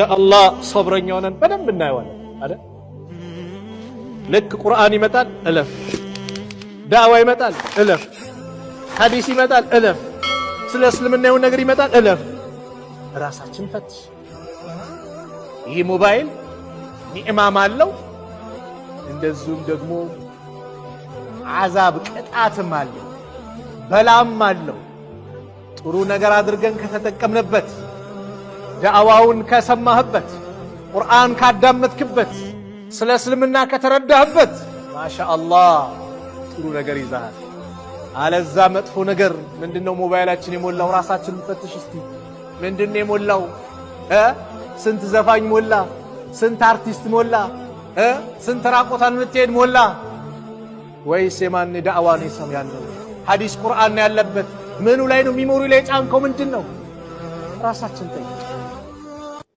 አላህ ሶብረኛ ሆነን በደንብ እናየዋለን አይደል? ልክ ቁርአን ይመጣል እለፍ፣ ዳዕዋ ይመጣል እለፍ፣ ሐዲስ ይመጣል እለፍ፣ ስለ እስልምና የሆነ ነገር ይመጣል እለፍ። ራሳችን ፈትሽ። ይህ ሞባይል ኒዕማም አለው፣ እንደዚሁም ደግሞ አዛብ ቅጣትም አለው፣ በላም አለው። ጥሩ ነገር አድርገን ከተጠቀምንበት፣ ዳዕዋውን ከሰማህበት፣ ቁርአን ካዳመጥክበት፣ ስለ እስልምና ከተረዳህበት ማሻ አላህ ጥሩ ነገር ይዛሃል። አለዛ መጥፎ ነገር ምንድነው? ሞባይላችን የሞላው ራሳችንን ፈትሽ እስቲ። ምንድነው የሞላው? ስንት ዘፋኝ ሞላ? ስንት አርቲስት ሞላ? ስንት ራቆታን የምትሄድ ሞላ? ወይስ የማን ዳዕዋ ነው የሰም ያለው? ሐዲስ ቁርአን ነው ያለበት? ምኑ ላይ ነው memory ላይ ጫንከው? ምንድን ነው? ራሳችን ጠይቅ።